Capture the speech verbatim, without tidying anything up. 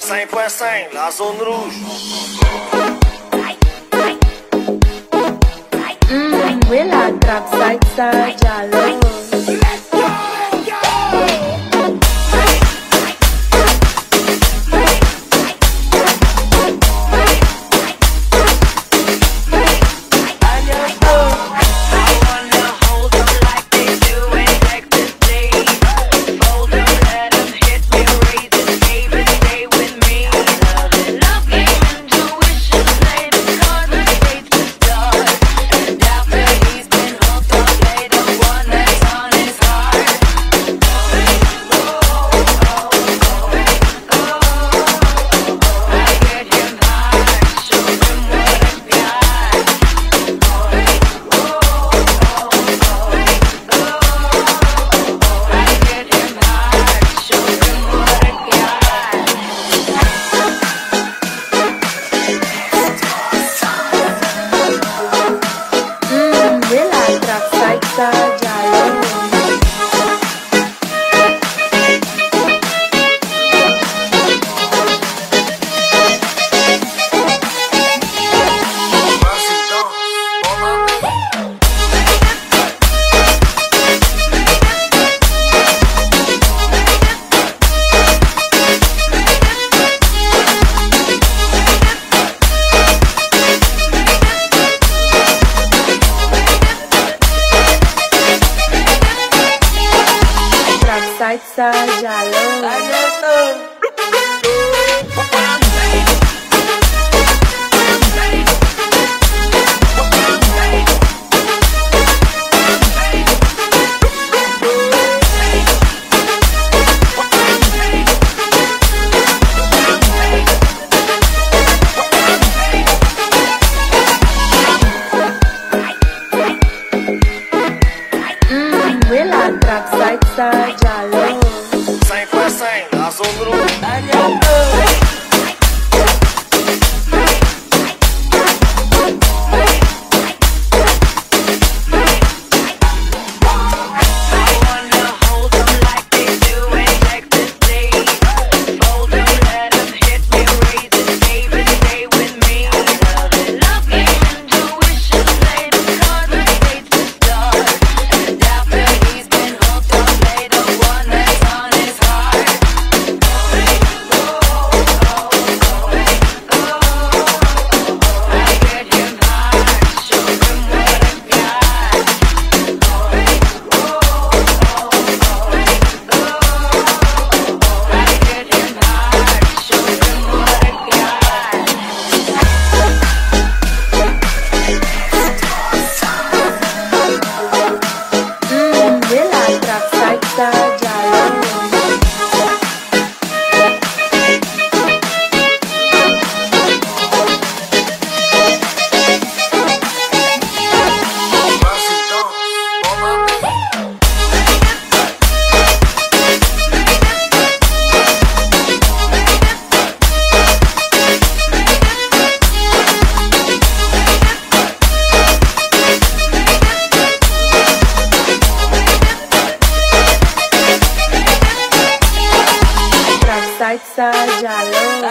Cinq point cinq, la zone rouge. Hum, oui, la trappe, ça, ça, jaloux. Hum, oui, la trappe, ça, ça, jaloux. Trappe, ça, ça, jaloux. Hum, oui, la trappe, ça, ça, jaloux. Cinq point cinq, la zone rouge. Hum, oui, la trappe, ça, ça, jaloux. Trappe, ça, ça, jaloux.